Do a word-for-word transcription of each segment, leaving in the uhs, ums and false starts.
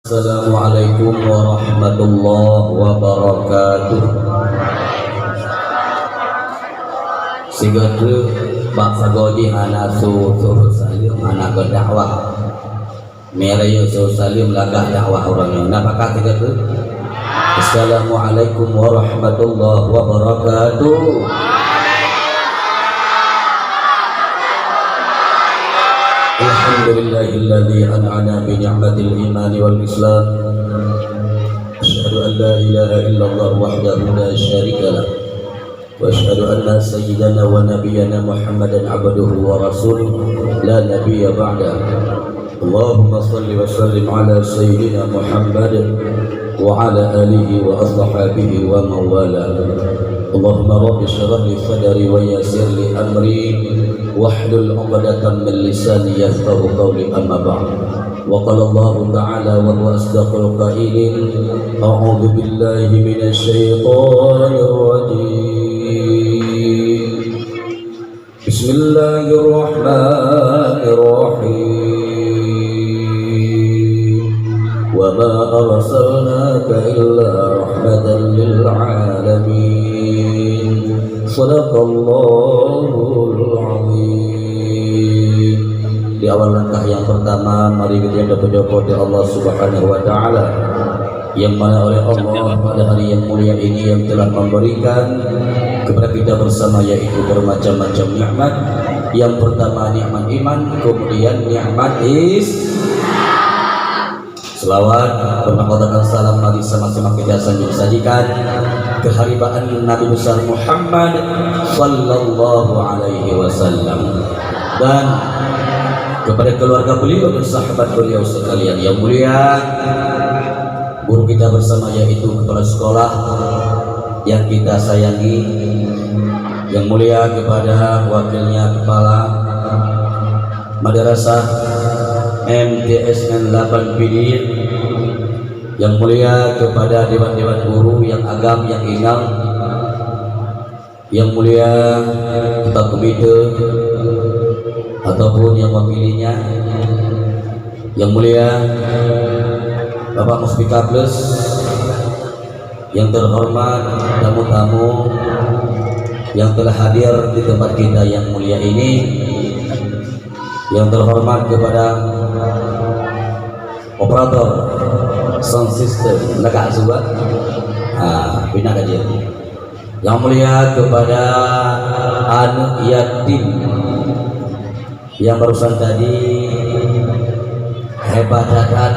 Assalamualaikum warahmatullahi wabarakatuh. Sigoe treuk bak sagoe jih hana su-, suruh saleuem, hana gét dakwah. Meurayeuk su-, saleuem lagak dakwah uroe nyoe. Na pakat sigoe treuk? Assalamualaikum warahmatullahi wabarakatuh. Alhamdulillahilladzi an'ana bi ni'matil imani wal islam. Asyhadu an la ilaha illallah wahdahu la syarika lah. Wa asyhadu anna sayyidana wa nabiyyana Muhammadan abduhu wa rasuluh, la nabiyya ba'dah. Allahumma shalli wa sallim ala sayyidina Muhammad wa ala alihi wa ashabihi wa man wala. Allahumma rabbi shrah li sadri wa yassir li amri wahlul 'uqdatam min lisani yafqahu qawli, amma ba'd. Wa qala Allahu ta'ala wa huwa asdaqul qailin, a'udzu billahi minasy syaithanir rajim. Bismillahirrahmanirrahim. Wa ma arsalnaka illa rahmatan lil alamin. Sadaqallahul azim. Di awal langkah nyang pertama, mari geutanyoe tapujoe Po teu Allah Subhanahu wa Ta'ala, yang mana oleh Allah pada hari yang mulia ini yang telah memberikan kepada kita bersama, yaitu bermacam-macam nikmat. Yang pertama nikmat iman, kemudian nikmat is-, Selawat, peunahkotan salam mari sama-sama kita sanjung sajikan keuharibaan Nabi besar Muhammad sallallahu alaihi wasallam dan kepada keluarga beliau dan sahabat beliau sekalian. Yang mulia guru kita bersama, yaitu kepala sekolah yang kita sayangi, yang mulia kepada wakilnya kepala Madrasah M T S N lapan Pidie, yang mulia kepada dewan-dewan guru yang agam, yang inong, yang mulia ketua komite ataupun yang wakilinya, yang mulia Bapak Muspika Plus, yang terhormat tamu-tamu yang telah hadir di tempat kita yang mulia ini, yang terhormat kepada operator sound system, lagak zubat, ha, pina kaji. Yang mulia kepada aneuk yatim yang barusan tadi, hebat that-that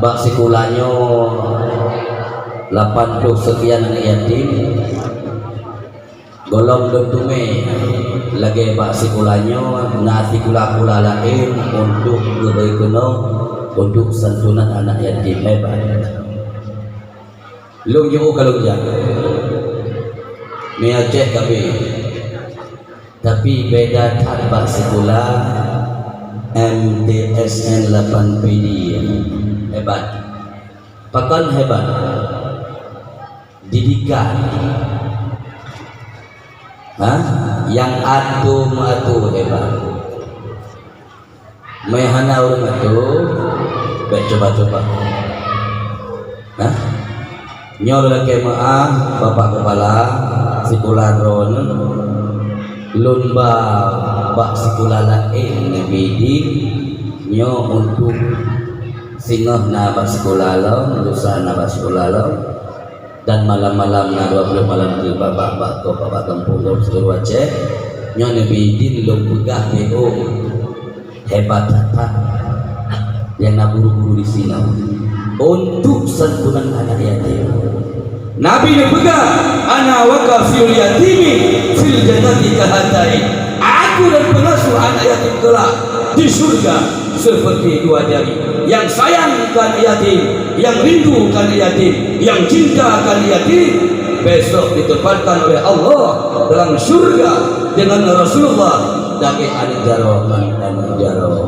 bak sikula nyoe, lapan ploh sekian aneuk yatim. Gohlom lôn teumé lagèe bak sikula nyoe na sikula-sikula laén untuk geubri keunoe untuk santunan anak yatim, hebat. Lôn jiôh ka lôn jak. Mi Aceh kami. Tapi beda that bak sikula M T S N lapan Pidie. Hebat. Pakon hebat? Didikan. Ha? Nyang atoe meuatoe hebat. Meuhana ureueng atoe, bèk cuba-cuba. Nah, nyoe lôn lakèe meu'ah, Bapak Kepala, sikula droeneuh, lôn ba bak sikula laén neubri idin, nyoe untuk singoh na bak sikula lom, lusa na bak sikula lom. Dan malam-malam na dua ploh malam di bak, bak, bak, bak, bak gampông lôn sigoe Aceh. Nyoe neubri idin lôn peugah B O. Hebat that-that nyang na guru-guru di sinoe. Untuk santunan anak yatim. Nabi neupeugah, "Ana wa kafilul yatimi fil jannati kahatain." Aku dan pengasuh anak yatim kelak di surga seperti dua jari. Nyang sayang ka aneuk yatim, nyang rindu ka aneuk yatim, nyang cinta ka aneuk yatim, besok ditempatkan oleh Allah dalam syurga dengan Rasulullah lagèe aneuk jaroe ngon aneuk jaroe.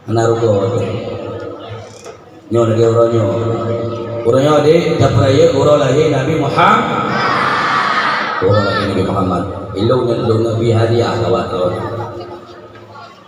Hana rugoe. Nyoe lagèe uroe nyoe. Uroe nyoe dek tapeurayeuk uroe lahé Nabi Muhammad. Uroe lahé Nabi Muhammad. Ilôn nyan lôn neubi hadiah lawat droeneuh.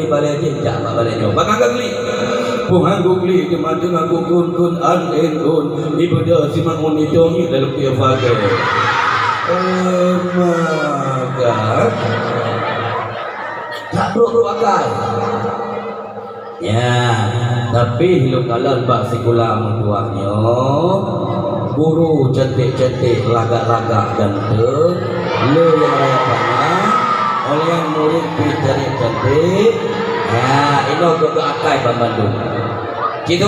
dari balai jih jak bak balai nyoe. Bak ka geulik. Peue han geulik teuma teungoh kukun-kun an en kun. Ibeudôh simak ngon itong ié dalam kuye fage. Eh, maka. Tak brok-brok akai. Ya. Tapi lôn kalon bak sikula meutuah nyoe, guru cantik-cantik, lagak-lagak ganteng, le nyang raya panyang, óh lheueh murit pih cantik-cantik. Ya, inoe geuh akai banmandum. Cit,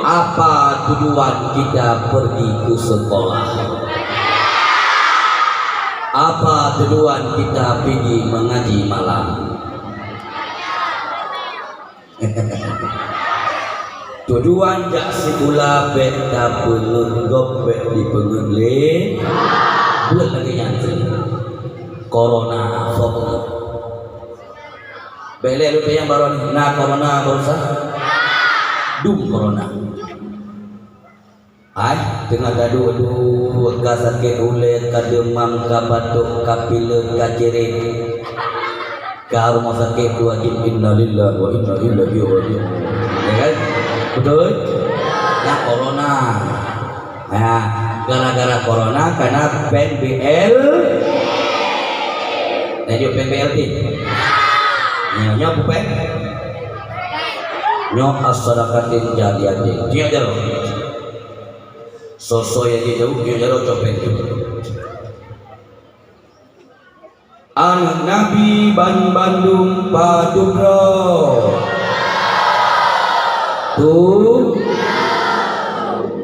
apa tujuan kita pergi ke sekolah? Apa tujuan kita pergi mengaji malam? Tujuan jak sikula bèk tapeungeut gob, bèk dipeungeut lé. Buet lagèe nyan cit. Corona, fokus. Bèk lé lôn tanyong baroe nyoe, na corona baroesa? Dum corona. Hai, teungoh taduek-duek, ka sakét ulèe, ka deumam, ka batok, ka pilek, ka cirét. Ka rumoh sakét tu wajéb innalillahi wa inna ilaihi raji'un. Ya kan? Beutôi? Nyan corona. Nah, gara-gara corona kana péng B L. Lanjut péng B L T. Nyoe, nyoe peue péng? Nyoe as-sadaqatin jariyatin. Tiep jaroe. Soe-soe nyang jijaweueb, jijaweueb copet. Aneuk Nabi banmandum padub droe? Tu.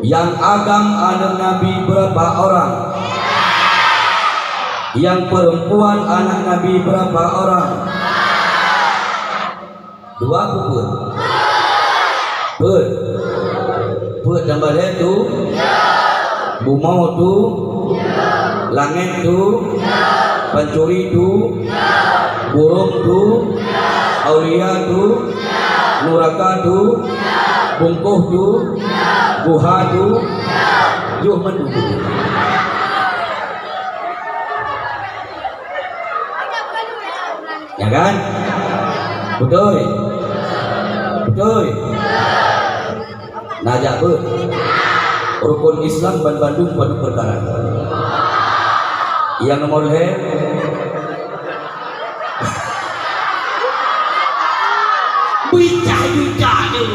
Nyang agam aneuk Nabi beurapa orang? Nyang peurempuan aneuk Nabi beurapa orang? Dua peue peuet? Peuet. Peuet tambah lhèe tu? Bumoe tu? Langèt tu? Pancuri tu? Burông tu? Aulia tu? Nuraka tu? Bungkôh tu? Guha tu? Yoh mandum. Ya kan? Beutôi. Beutôi. Na jak beuet. Rukon Islam banmandum padub peukara. Nyang nomor lhèe. Bicah-bicah tu.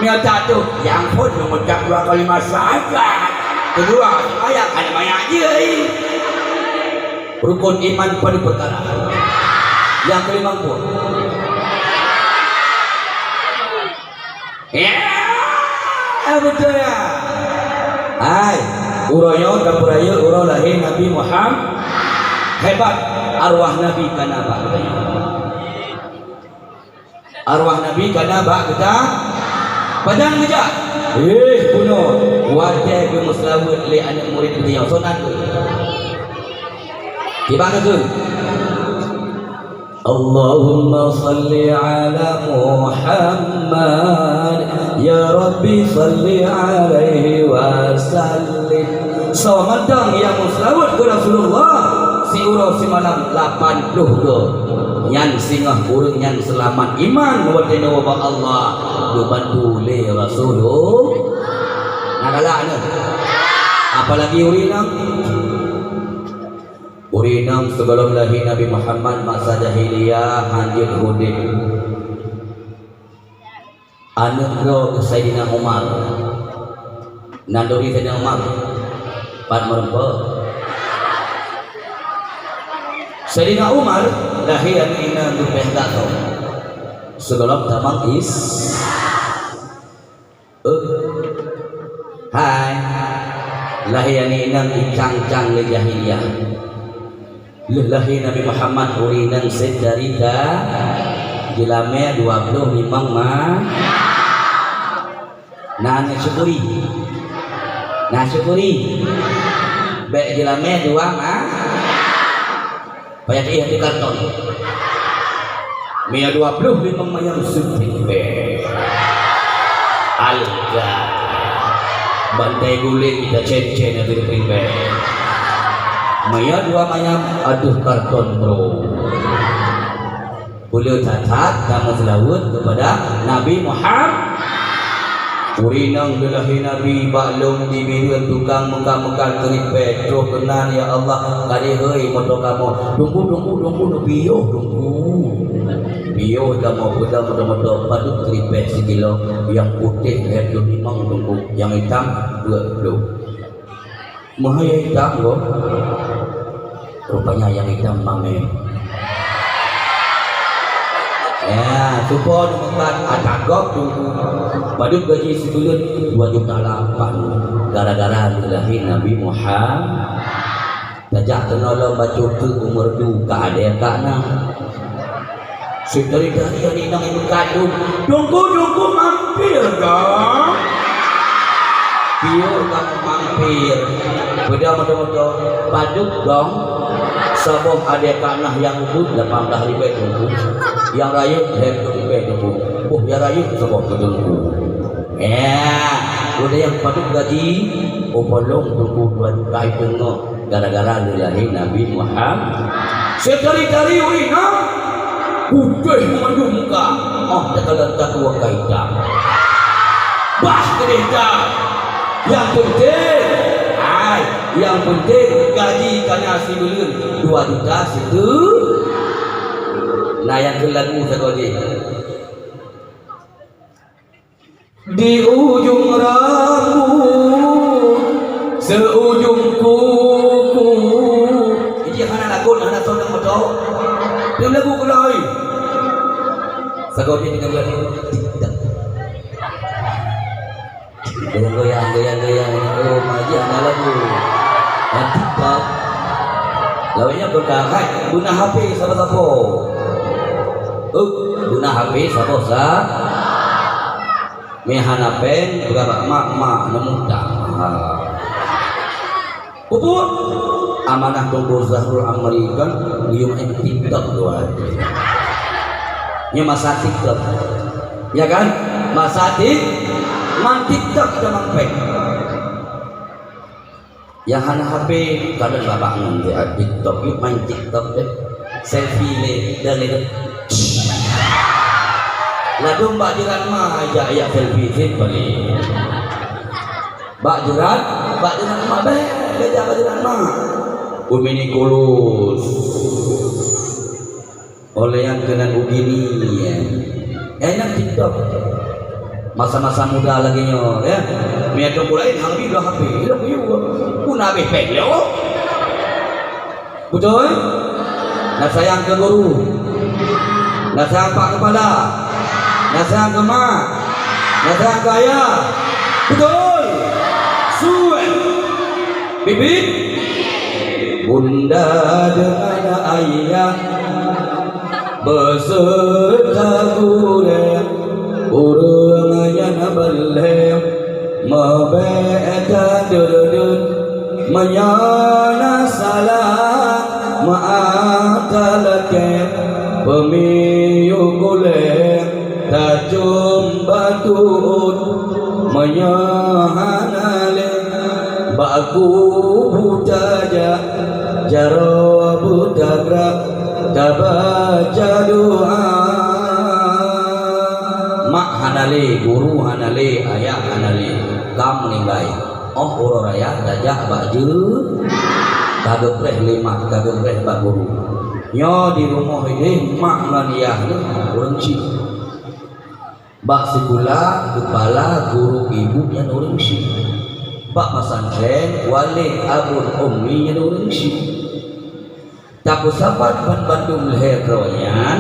Nyoe that tu, nyang phôn meungucap dua kalimat syahadat. Keudua, seumayang hana manyak jih. Rukon iman padub peukara. Nyang keulimong phôn. Ya, beutôi ya. Hai, uroe nyoe tapeurayeuk uroe lahé Nabi Muhammad. Hebat, arwah Nabi kana bak geutanyoe. Arwah Nabi kana bak geuta-, pajan geujak? Eh, bunoe, watèe geumeuseulaweuet lé aneuk murit geutanyoe, sunat keu? Kiban keu? Allahumma salli ala Muhammad, ya Rabbi salli alaihi wa sallim. Soe mantong nyang meuseulaweuet keu Rasulullah siuroe simalam lapan ploh goe, nyan singoh ureueng nyan seulamat iman watèe neuwoe bak Allah, geubantu lé Rasulullah. Na galak nyoe. Apalagi ureueng inong. Ureueng inong sigohlom lahé Nabi Muhammad masa jahiliyah hanjeuet udép. Aneuk droe Saidina Umar. Nanduri Saidina Umar. Pat meurumpok. Saidina Umar lahé aneuk inong leubeh gata. Sigohlom tamong is-, eh. Hai. Lahé aneuk inong icang-cang lé jahiliyah. Lheueh lahé Nabi Muhammad ureueng inong seujarita jeulamé dua ploh limong ma-, na neusyukuri. Na syukuri. Bèk jeulamé dua ma-, payah tiih di karton. Meunyoe dua ploh limong manyam seupin bèe. Alga. Bantai guléng ita cen-cen ateueh seupin bèe. Meunyoe dua manyam ateueh karton bro. Ulôn that-that tameuseulaweuet keupada Nabi Muhammad. Ureueng inong lheueh lahé Nabi bak lôn di Bireuen tukang meukat-meukat keuripèe, troh keunan, ya Allah, ka dihôi moto kamoe. Tunggu, tunggu, tunggu, neupiôh, tunggu. Piôh kamoe peudong moto-moto padub keuripèk sikilo, nyang putéh lhèe ploh limong teungku, nyang itam dua ploh. Meuhai nyang itam, Boh? Rupanya nyang itam mamèh. Ya, supo neumeukat ata gob teungku. Padub gaji sibuleuen dua juta lapan. Gara-gara neulahé Nabi Muhammad. Tajak keunoe lom bacut teuk umeue du ka adèe ka na. Seutari-tari aneuk inong nyang meukat dum, "Teungku, Teungku, mampir dong." Piôh kamoe mampir. Peudong moto-moto, padub dong. Saboh adèe ka na nyang ubit lapan blah ribèe teungku. Nyang rayeuk lhèe ploh ribèe teungku. Boh nyang rayeuk saboh keu teungku. Ya, udah nyang padub gaji, oh, polong teungku dua juta teungoh. Gara-gara neulahé Nabi Muhammad. Seutari-tari ureueng inong putéh mandum muka, oh, takalon takuah ka itam. Bah keudeh that. Nyang peunteng, hai, nyang peunteng gaji ka na sibuleuen dua juta siteungoh. Nah, nyang keu lagu sagoe jih. Di ujung rambut, seujung kuku. Ini hana lagu, hana sound yang betul. Dia lagu kelai. Sagoe jih dengan lagu. Goyang, goyang, goyang, goyang. Oh, maji hana lagu. Nanti, Pak. Lawannya berkah, hai, guna H P sapo-sapo. Oh, guna H P sapo-sa. Meuhana péng, peugah bak mak, mak, neumutang. Ha. Peue buet? Amanah Teungku Zahrul Amri kan, geuyue main TikTok dua hari. Nyoe masa TikTok. Ya kan? Masa tik-, man TikTok tamong péng. Nyang hana H P, kalon babah ngon dia TikTok, yuk main TikTok deh. Selfie le, dan itu. Ladôm bak jirat ma, jak, jak selfie sit balik. Bak jirat, bak jirat ma, beh, beh, jak bak jirat ma. Umi Nikulus. Oleh nyang keunan ubini, ya. Ya, ingat TikTok. Masa-masa muda lagèe nyoe, ya. Meunyo teungku laén, hana bri dua H P. Ilok yue. Pun habéh péng, ya. Beutôi? Na sayang keu guru. Na sayang pak kepala. Na sayang keu mak. Na sayang keu ayah. Beutôi? Suet. Bibi? Bunda deungon ayah beuseuta gurèe, ureueng nyan beuléh meubèk that deudeuen. Meunyoe na salah, meu'ah talakèe, peumiyueb ulèe. Tacôm batu ôt, meunyoe hana lé, bak kubu tajak, jaroe beutagrah, tabaca doa. Mak hana lé, guru hana lé, ayah hana lé, ka meuninggai. Óh uroe raya tajak bak jeuet, ka geupreh lé mak, ka geupreh bak guru. Nyoe di rumoh idéh mak ngon yah lé ureueng chik. Bak sikula, keupala guru ibu nyan ureueng chik. Bak pesantren, walid abun ummi nyan ureueng chik. Tapeusapat ban bandum lhèe droe nyan,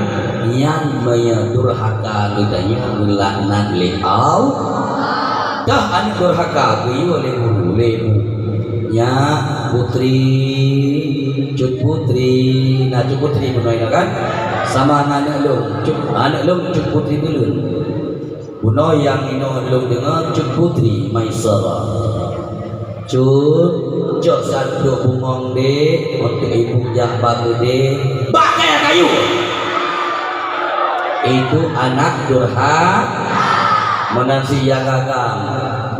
nyan meunyoe durhaka geutanyoe geulaknat lé Allah. Dah aneuk durhaka geuyue lé guru, lé ibu. Nyak putri, cut putri, na cut putri bunoe nyoe kan? Sama ngon aneuk lôn, cut, aneuk lôn cut putri buleuen. Bunoe nyang inoe lôn deungoe cut putri Maisarah. Cut, cok satrok bungong dek, untuk ibu jak bak geude. Bak kaya kayu. Itu anak durhaka. Meunan si ya gagang.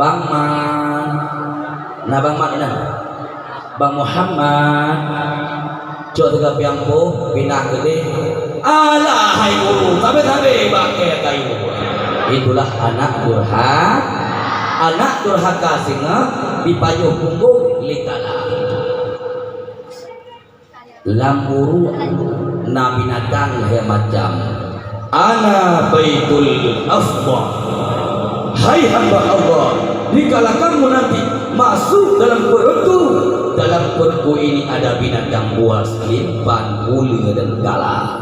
Bang Man. Nah, Bang Man inan. Bang Muhammad, cok teuga piang boh, pinah keudeh. Alah, hai guru, sabe-sabe bak kaya kayu. Itulah anak durhaka. Anak durhaka singoh dipajoh punggong lé kala. Lam uruek na binatang lhèe macam. Ana baitul afdal. Hai hamba Allah, dikala kamu nanti masuk dalam perutku, dalam perutku ini ada binatang buas, limpan, uleue dan gala.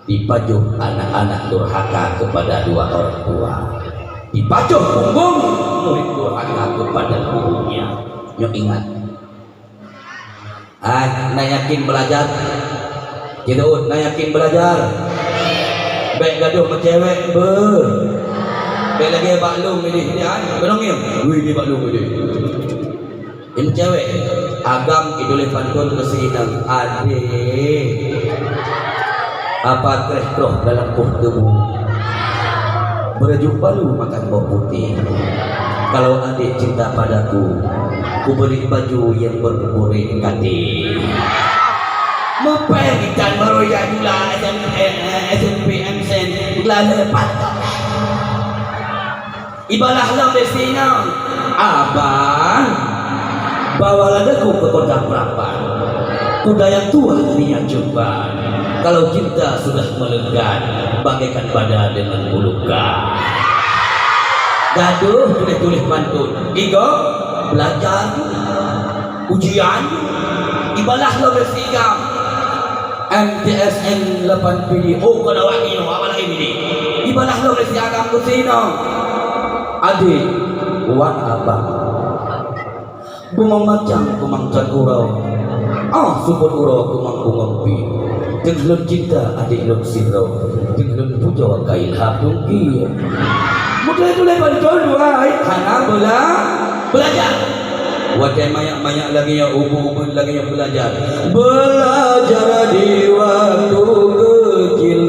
Dipajoh anak-anak durhaka kepada dua orang tua. Dipajoh punggong murid durhaka kepada gurunya. Nyoe ingat. Hai, na yakin belajar? Jeuet, na yakin belajar? Bék gadoh meucewek, beuh. Bék lagée bak lôn idéh, idéh, hai. Keunong ngieng. Wih, idéh bak lôn idéh. Meucewek. Agam idoleh pantôn keu si inong. Adék. Apa kreh-kroh dalam poh tuboh? Beureujuk balu makan boh putéh. Kalau adék cinta padaku, kuberi baju yang bergoreng katé. Meupéng ikan baru jak jula S M, eh, eh, S M P M Sen, geulala patong. Ibalah lom lé si inong, "Abang, bawa lagée ku ke kota Prapan. Kuda yang tua dunia Jumban. Kalau cinta sudah melekat, bagaikan bada dengan bulukan." Gadoh tuléh-tuléh pantôn. Igoe, belajar. Ujian. Ibalah lom lé si agam. M T S N lapan P D. Oh, kon awak nyoe, awak laén ini. Ibalah lom lé si agam keu si inong. Adék, wan abang. Bumang macam kumang cat uroe. Ah, seupôt uroe kumang bungong pih. Teungoh lôn cinta adék lôn sidroe. Teungoh lôn pujoe ka ilham dungki. Meutuléh-tuléh pantôn duai hana beula-, beulajar. Watée manyak-manyak lagée nyoe, ubit-ubit lagée nyoe beulajar. Belajar di waktu kecil,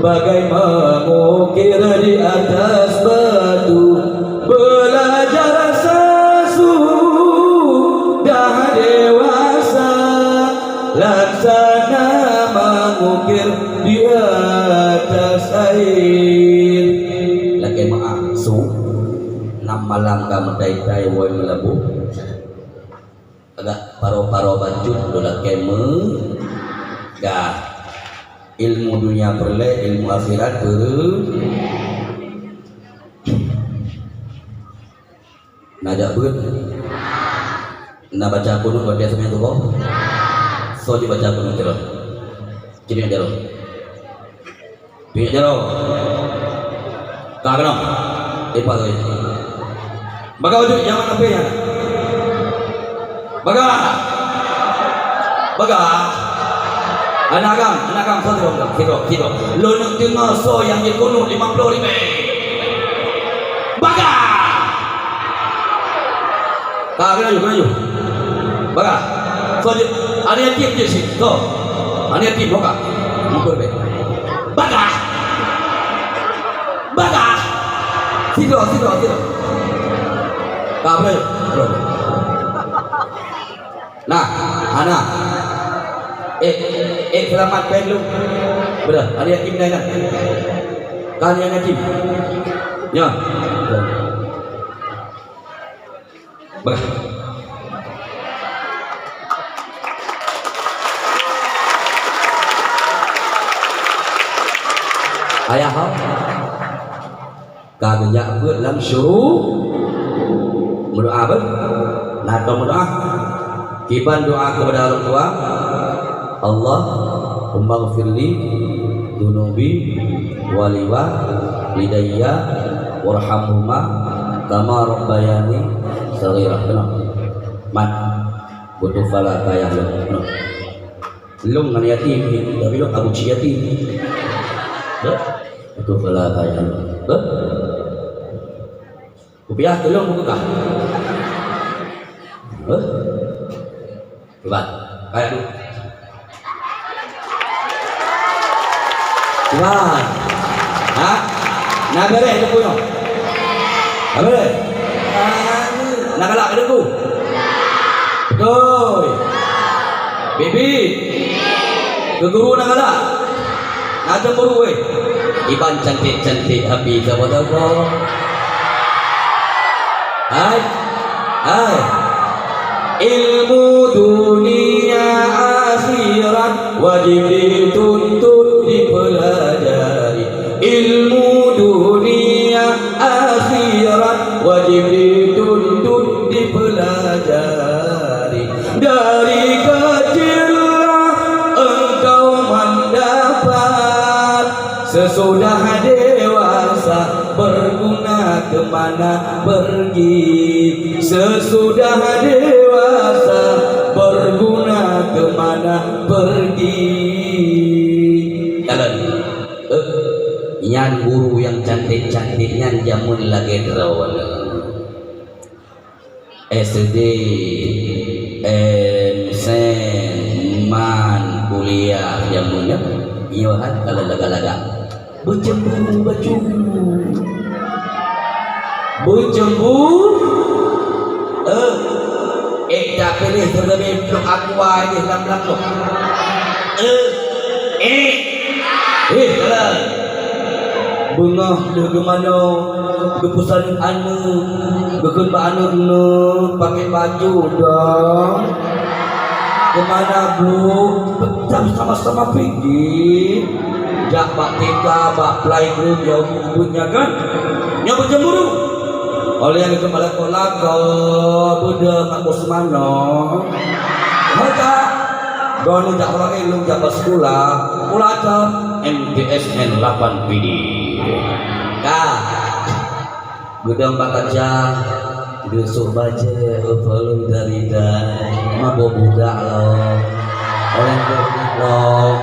bagai mengukir di atas batu. Belajar sesudah dewasa, laksana mengukir di atas air. Lakée meu'ah, su. Nam malam ka meudai-dai woe meulaboh. Agak paro-paro bacut lôn lakée meugah. Ilmu dunia peureulée, ilmu akhirat peureu-, na jak beuet. Na baca kunut watée seumayang suboh? Soe jibaca kunut keudroe? Cit nyoe jaroe. Pih jaroe. Ka keunoe. Lepas lagi. Bagah bacut nyang mana pih nyan? Bagah. Bagah. Aneuk agam, aneuk agam, soe sidroe, sidroe, sidroe. Lôn neuk deungoe soe nyang jikunut limong ploh ribée. Bagah. Ka, keunoe ju, keunoe ju. Bagah. Soe ju, aneuk yatim ju sit. Soe? Aneuk yatim, ho ka. Mukul beh. Bagah. Bagah. Sidroe, sidroe, sidroe. Ka, beh. Nah, hana. Eh, eh, seulamat péng lu. Beudah, aneuk yatim nyan, nah. Ka aneuk yatim. Nyoe. Bah. Ayah, ha? Ka geujak beuet lam syuru-, meudoa beuet. Na tom meudoa. Kiban doa keupada ureueng tuha, "Allahummaghfirli dzunubi wa liwalidayya warhamhuma kama rabbayani shaghira." Keunoe. Mat. Butuh pala kayah lôn. Keunoe. Lôn ngon yatim, tapi lôn abu cit yatim. Beuh? Butuh pala kayah lôn. Beuh? Kupiah tulông bukon kah? Hah? Cuba. Kayak tu. Cuba. Ha? Na beureh teungku nyoe? Na beureh? Na galak keu teungku? Beutôi. Bibi. Keu guru na galak? Na cemburu weh. Iban cantik-cantik Hafizatul Quran. Hai. Hai. Ilmu dunia akhirat wajib dituntut, dipelajari. Dari kecillah engkau mendapat, sesudah dewasa berguna kemana pergi. Sesudah dewasa berguna kemana pergi. Jalan. Eh, nyan guru nyang cantik-cantik nyan jameun lagèe droeneuh. S D, M Sen, man kuliah jameun nyan, nyoe han ka lagak-lagak. Beucemburu bacut. Beucemburu. Eh, eh, tapiléh sigoe blok aqua di lam lakoe. Eh, eh, eh, jalan. Beungoh lheueh geumanoe, geupeusan aneuk, geukheun bak aneuk, "Neuk, pakai baju dong." "Kemana, Bu?" Peucah sama-sama pigi. Jak bak T K, bak playgroup, ya, Bu, Bu, nyan kan? Nyoe beucemburu. Oleh nyang geukheun bak lakoe, "Lakoe, beudôh mak bos manoe." Hota. Droeneuh jak uroe nyoe jak bak sikula, sikula cok M T S N lapan P D. Ka. Geudong bak kaca, geusok bajèe, oh, peulom dari dan, mabök budak lom. Oleh budak lom,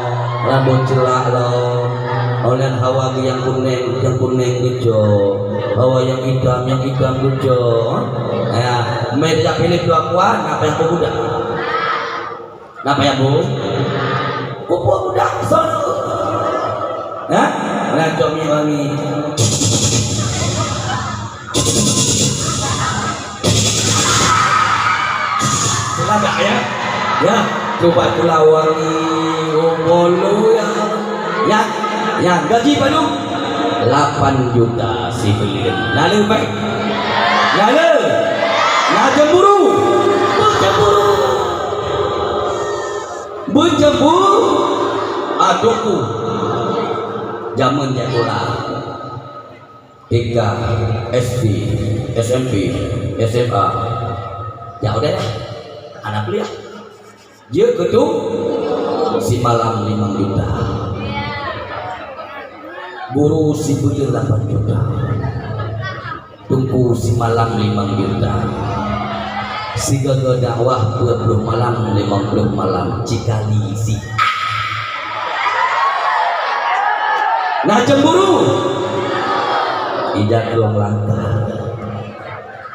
rambut celak lom. Oleh hawa nyang kunéng, nyang kunéng geucok. Hawa nyang itam, nyang itam geucok. Ya, meuidak piléh dua puan, apa nyang budak? Napa ya, Bu? Kupu budak sono. Hah? Rancok minyeuk wangi. Lagak ya? Ya, coba pula wangi. Oh, bolu ya. Ya, ya, gaji padum? Lapan juta sibuleuen. Lalu baik. Lalu. Nah, cemburu. Cemburu. Beucemburu, ah, teungku. Jameun jak sikula. T K, S D, S M P, S M A. Jak udeh lah. Hana kuliah. Jeuet keu tu, simalam limong juta. Guru sibuleuen lapan juta. Teungku simalam limong juta. Sigoe dakwah dua puluh malam, limong puluh malam, cikali si. Nah, cemburu. Ija krueng langkah.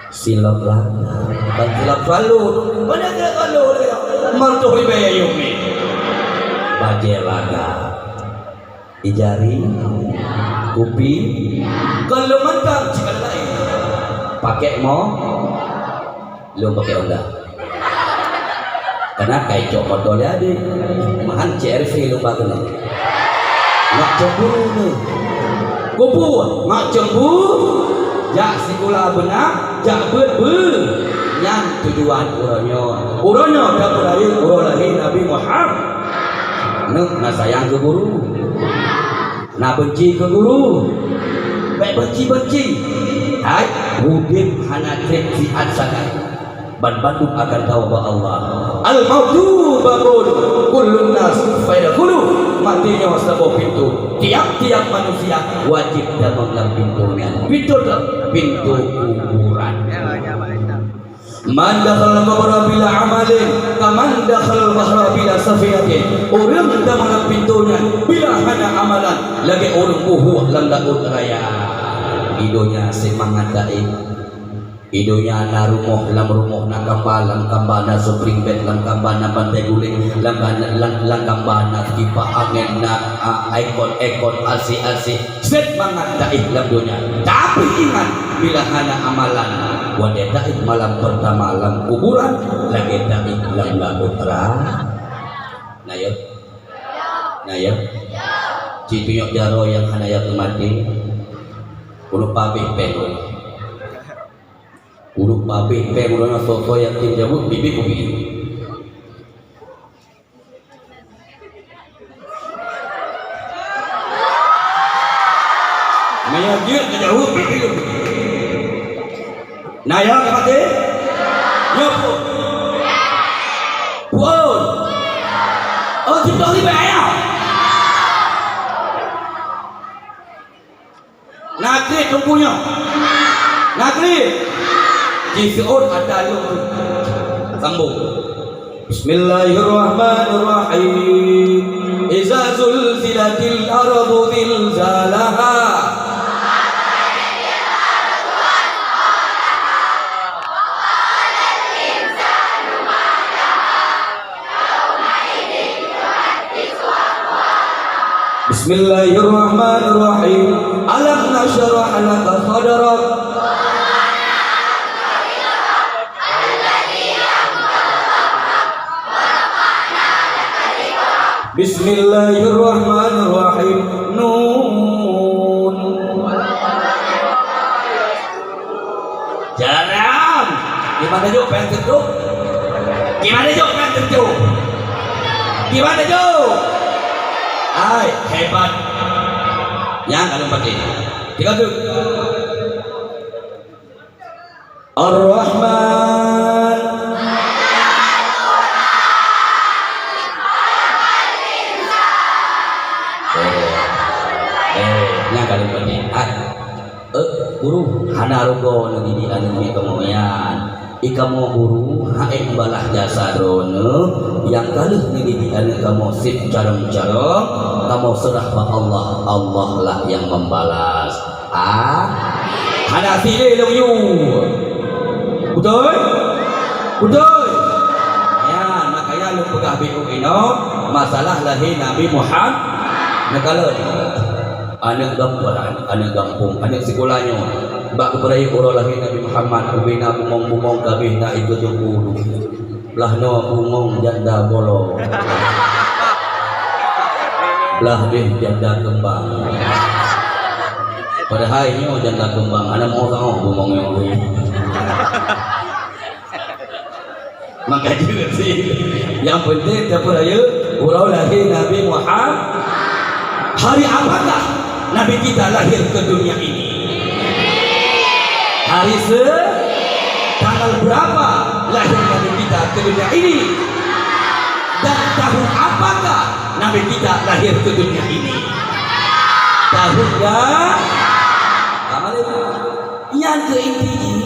Silop langkah. Ban silop selalu. Mana silop selalu? Mertuh ribaya yumi. Bajèe langkah. Ijari, kupi, kon lôn mantong cit laén. Pakai mo, lôn pakai Honda. Karena kai cok moto lé adé. Mahan C R V lôn ba keunoe. Nak cemburu ni. Kupu, nak cemburu. Jak sikula beuna, jak beuet beu. Nyan tujuan uroe nyoe. Uroe nyoe tapeurayeuk uroe lahé Nabi Muhammad. Neuk na sayang keu guru. Na benci keu guru. Bèk benci-benci. Hai, udép hana trép siat sagai. Ban bandum akan tawoe bak Allah. Al-mautu babun kullun nas fayadkhulu. Maté nyoe saboh pintoe. Tiap-tiap manusia wajéb tamong lam pintoe nyan. Pintoe, pintoe kuburan. Man dakhalal qabra bila amalin, kaman dakhalal bahra bila safinatin. Ureueng tamong lam pintoe nyan bila hana amalan, lagèe ureueng buhôk lam laôt raya. Di donya seumangat daim. Di donya na rumoh, lam rumoh na kamba, lam kamba na spring bed, lam kamba na bantai guling, lam, lam, lam kamba na kipah angén, na, a, aircon, aircon, A C, A C. Seumangat daim lam donya. Tapi ingat, bila hana amalan, watèe daim malam pertama lam kuburan, lagèe daim lam laôt raya. Na ya? Na ya? Ci tunyok jaroe nyang hana ya teumaté. Ureueng pabéh péng. Ureueng pabéh péng, ureueng soe-soe yatim jaweueb, bibi kubi. Meunyoe jeuet ka jaweueb, bibi lôn. Na ya ka maté? Nyoe pun. Nyoe. Na klik. Jiseuôt ata lôn. Sambung. Bismillahirrahmanirrahim. Iza zulzilatil ardu zilzalaha. Bismillahirrahmanirrahim. Alam nasyrah laka sadrak. Bismillahirrahmanirrahim. Nun. Jaram. Gimana, Juk? Péng teucok? Gimana, Juk? Péng teucok? Gimana, Juk? Hai, hebat. Nyang ka lôn patéh. Tiga tu. Ar-Rahman. Eh, eh, nyang ka lôn patéh. Ah. Eh, guru, hana rugoe neudidik aneuk nyoe kamoe nyan. I kamoe guru, han ék balas jasa droeneuh nyang ka lheueh neudidik aneuk kamoe seb carông-carông, kamoe seurah bak Allah, Allah lah nyang membalas. Ah, hana sideh lôn yue. Beutôi? Beutôi? Ya, makanya lôn peugah beu inoe masalah lahé Nabi Muhammad. Neukalon. Aneuk gampông, aneuk gampông, aneuk sikula nyoe. Bak keupeurayeuk uroe lahé Nabi Muhammad, ubé na bungong-bungong ka abéh na ikeue teungku. Blah noe bungong janda bolo. Blah deh janda keumbang. Padahai nyoe janda keumbang, hana meuoh-oh bungong nyoe. Maka jeuet sih. Yang penting tapeurayeuk uroe lahé Nabi Muhammad. Hari apakah Nabi kita lahir ke dunia ini? Hari se-, tanggal berapa lahir Nabi kita ke dunia ini? Dan tahun apakah Nabi kita lahir ke dunia ini? Tahun yang sama lagi. Nyan keuh inti jih.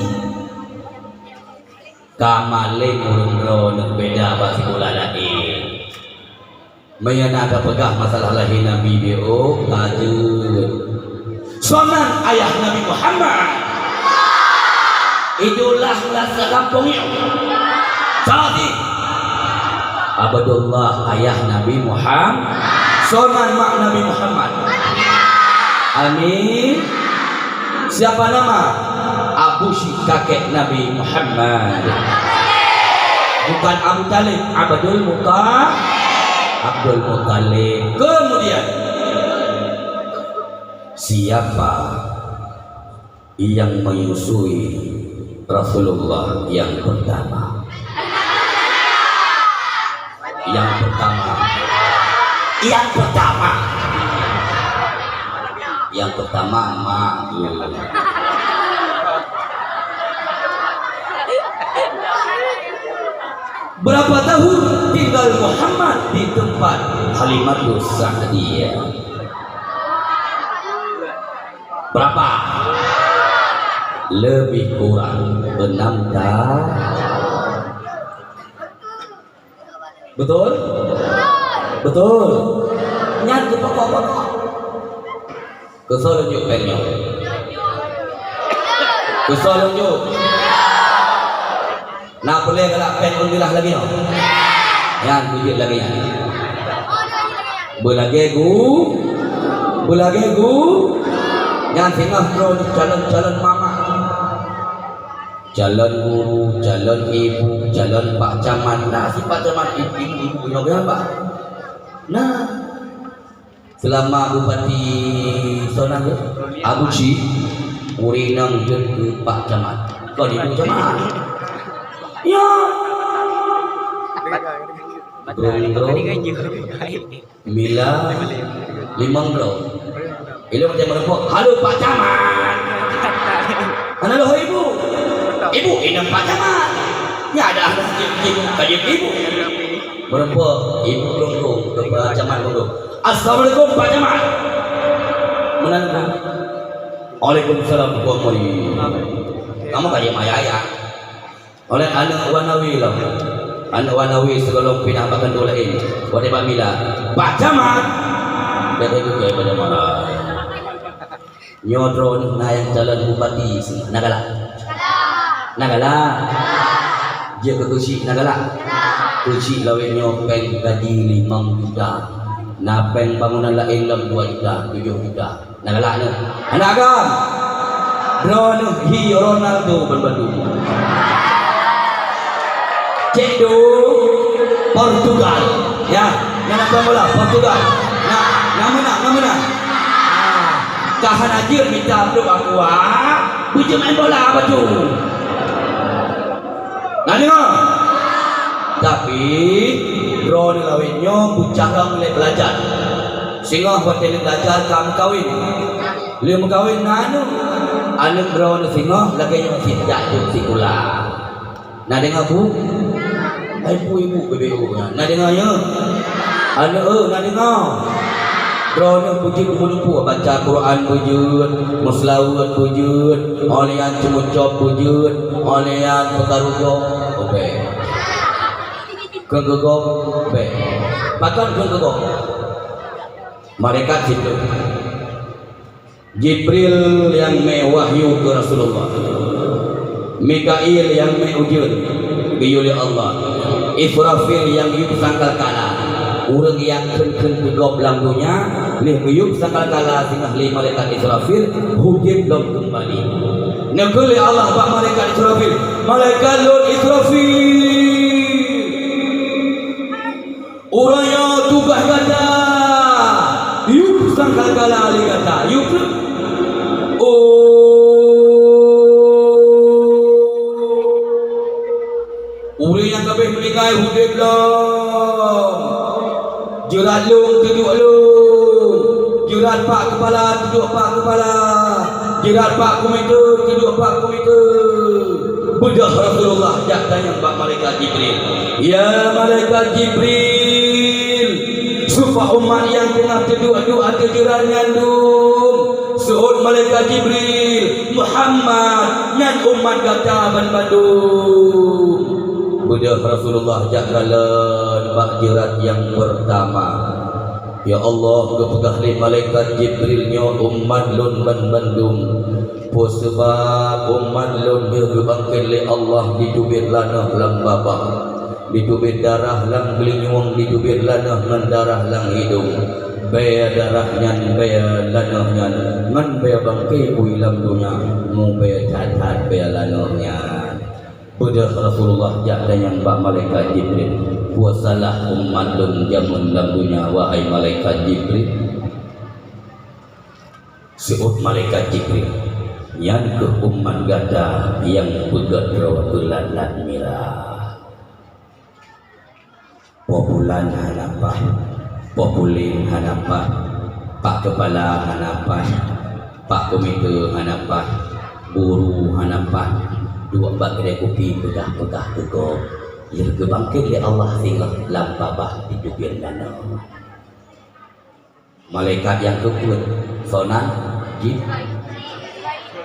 Ka maleng ureueng droeneuh beda bak sikula laén. Meunyoe na tapeugah masalah lahé Nabi, beu ka jeuet. Soe nan ayah Nabi Muhammad? Idola lam sagampông nyoe. Soe cit? Abdullah ayah Nabi Muhammad. Soe nan mak Nabi Muhammad? Amin. Siapa nama? Abu Syik, kakek Nabi Muhammad. Bukan Abu Talib, Abdul Muta-, Abdul Muttalib. Kemudian, siapa yang menyusui Rasulullah yang pertama? Yang pertama. Yang pertama. Yang pertama, mak. Berapa tahun tinggal Muhammad di tempat Halimatus Sa'diyah? Berapa? Lebih kurang enam tahun. Betul? Betul. Nyan keu pokok-pokok. Keu soe lôn jok péng nyoe? Keu soe lôn jok? Na peureulèe galak péng alhamdulillah lagèe nyoe? Nyan, kujeuet lagèe nyan. Beulagèe gu-, beulagèe gu-, nyan singoh droe calon-calon mama. Calon guru, calon ibu, calon pak camat. Nah, si pak camat, ibu, ibu, ibu, ibu, ibu, ibu. Nah, selama Bupati Sonang tu, Abu Cik, ureueng inong jeuet keu pak camat. Kon ibu camat. Ya. Betul, betul. Mila limong droe. Ilong macam meureumpok, "Halo, Pak Camat." "Hana lôn ho ibu." "Ibu, inong Pak Camat." "Nyan ada aneuk ibu, ka jeuet ibu." Meureumpok, ibu lôn kong, keu Pak Camat lôn kong. "Assalamualaikum, Pak Camat." Meunan, Bu. Waalaikumsalam warahmatullahi wabarakatuh. Kamu ka jeuet maya ya? Oleh aneuk Wanawi lom. Aneuk Wanawi sigohlom pinah bak keuntui laén. Watèe bak mila. Pak Camat. Kata juga pada marah. Nyoe droeneuh na nyang calon bupati singoh. Na galak? Na galak? Jeuet keu keuchik na galak? Keuchik lawét nyoe péng gaji limong juta. Na péng bangunan laén lom dua juta, tujoh juta. Na galak nyoe? Hana agam. Droeneuh hi Ronaldo ban bandum. Cek do Portugal. Ya, na main bola Portugal. Na, na meunang, na meunang. Ah, ka hana jeuet mita blok aqua, beujeuet main bola bacut. Na deungoe? Tapi, droeneuh lawét nyoe beucarông lé beulajar. Singoh watèe lheueh beulajar ka meukawen. Lheueh meukawen na aneuk. Aneuk droeneuh singoh lagèe nyoe cit jak jeuet sikula. Na deungoe, Bu? Hai, Bu, Ibu, B B U nyan. Na deungoe, ya? Aneuk, eh, na deungoe. Droeneuh beujeuet meulumpu, baca Quran beujeuet, meuseulaweuet beujeuet, 'oh lheueh nyan ceumeucop beujeuet, 'oh lheueh nyan peukaru gob, bèk. Keu geugob, bèk. Pakon keu geugob? Malaikat siplôh. Jibril nyang mè wahyu keu Rasulullah. Mikail nyang mè ujeuen geuyue lé Allah. Israfil nyang yub sangkakala. Ureueng nyang kheun-kheun keu gob lam donya, lheueh geuyub sangkakala singoh lé malaikat Israfil, udeb lom keumbali. Neukheun lé Allah bak malaikat Israfil, "Malaikat lôn Israfil! Uroe nyoe tugaih gata, yub sangkakala lé gata, yub treuk. Oh, ureueng nyang ka abéh meuninggai udeb lom. Jeurat lôn teuduek lôn. Jeurat bak keupala teuduek bak keupala. Jeurat bak kumita teuduek bak kumita." Beudôh Rasulullah jak tanyong bak malaikat Jibril, "Ya malaikat Jibril, soe pat umat nyang teungoh teuduek-duek ateueh jeurat nyan dum?" Seuôt malaikat Jibril, "Muhammad, nyan umat gata ban bandum." Beudôh Rasulullah jak kalon bak jeurat nyang peurtama. Ya Allah, geupeugah lé malaikat Jibril nyoe umat lôn ban bandum. Peue seubab umat lôn lheueh geubangkét lé Allah jiteubiet lanoh lam babah, jiteubiet darah lam geulinyueng, jiteubiet lanoh ngon darah lam idong. Bèe darah nyan, bèe lanoh nyan, ngon bèe bangké bui lam donya, mubèe that-that bèe lanoh nyan. Beudôh Rasulullah jak tanyong bak malaikat Jibril, "Peue salah umat lôn jameun lam donya, wahai malaikat Jibril?" Seuôt malaikat Jibril, "Nyan kheueh umat gata nyang peugét droe keu lat-lat mirah." Poh bulan hana paih, poh buleuen hana paih, pak keupala hana paih, pak komite hana paih, guru hana paih, duek bak keudè kupi peugah-peugah keu gob, lheueh geubangkét lé Allah singoh lam babah jiteubiet lanoh. Malaikat nyang keupeuet, sonan Jib-,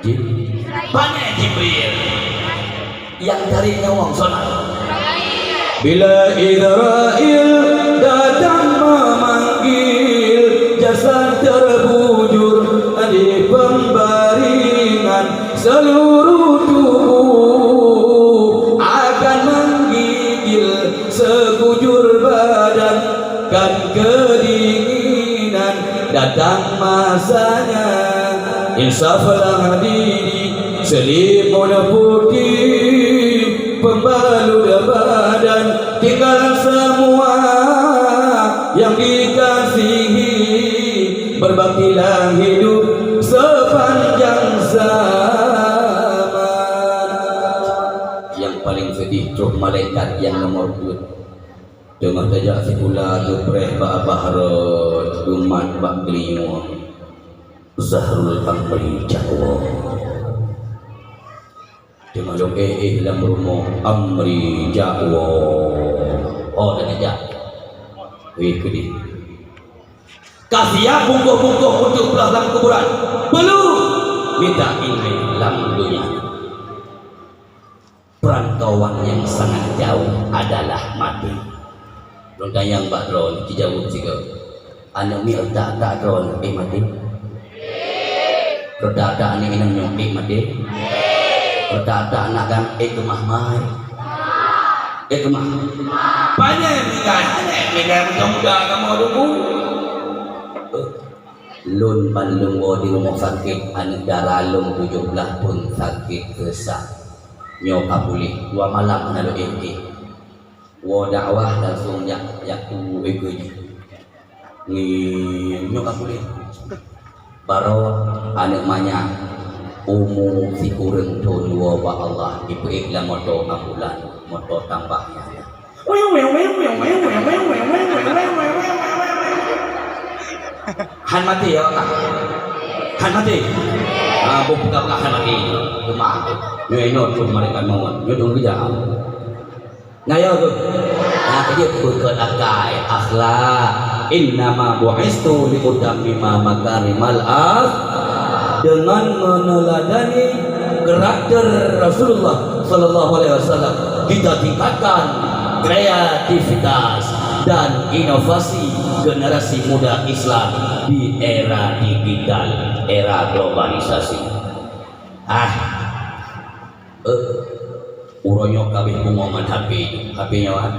Jib-, pané Jibril nyang tarek nyawöng, sonan. Bila Israel datang memanggil, jasad terbujur di pembaringan, seluruh tubuh akan menggigil sekujur badan. Kan kedinginan datang masanya, insaflah diri, selimut putih pembalut badan, tinggal semua yang dikasihi, berbaktilah hidup sepanjang zaman. Nyang paleng seudeh troh malaikat nyang nomor peuet. Teuma tajak sikula geupreh bak babah rot, geumat bak geulinyueng, Zahrul Amri Jakwoe. Teuma lôn éh-éh lam rumoh, Amri Jakwoe. Oh, dan jak. Wéh keudeh. Ka siap bungkôh-bungkôh untuk peulaih lam kuburan. Peuleueh! Mita iéleumé lam donya. Perantauan nyang sangat jauh adalah maté. Lôn tanyong bak droeneuh, jijaweueb sigoe. Aneuk miet reutak-reutak droeneuh ék maté? Reutak-reutak aneuk inong nyoe ék maté? Reutak-reutak aneuk agam ék keumah mai? Ék keumah? Panyang tinggai, hana tinggai muda-muda kamoe dulu. Lôn ban lôn woe di rumoh sakét, aneuk dara lôn tujoh blaih thon sakét keusa. Nyoe ka puléh, dua malam hana lôn éh-éh. Woe dakwah langsong jak, jak tuwoe keu jih. Ngi-, nyoe ka puléh. Baroe aneuk manyak umu sikureueng thon woe bak Allah, jipeuék lam moto ambulan, moto tambah nyan. Han maté ya, Kak? Han maté? Ah, boh peugah-peugah han maté. Teuma tu. Nyoe inoe troh malaikat maut. Nyoe troh keujam. Nah, ya tu. Nah, dia beukeunakai akhlak. Innama bu'istu liutammima makarimal akh-, dengan meneladani karakter Rasulullah sallallahu alaihi wasallam, kita tingkatkan kreativitas dan inovasi generasi muda Islam di era digital, era globalisasi. Ah, eh, uroe nyoe ka abéh pungo ngon H P, H P nyoe, ah.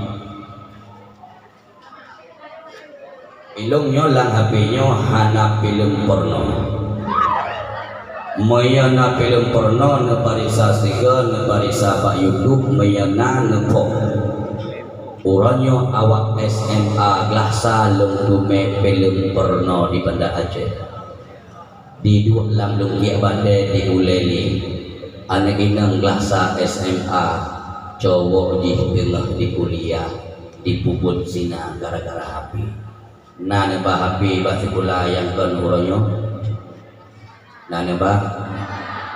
Ilôn nyoe lam H P nyoe hana filem porno. Meunyoe na filem porno, neupareksa sigoe, neupareksa bak YouTube, meunyoe na, neuphom. Uroe nyoe awak S M A glah sa lôn teumé filem porno di Banda Aceh. Di duek lam lungkiek batée di ulée lé, aneuk inong glah sa S M A, cowok jih teungoh di kuliah, dipeubuet zina gara-gara H P. Na neuba H P bak sikula nyang kon uroe nyoe? Na neuba?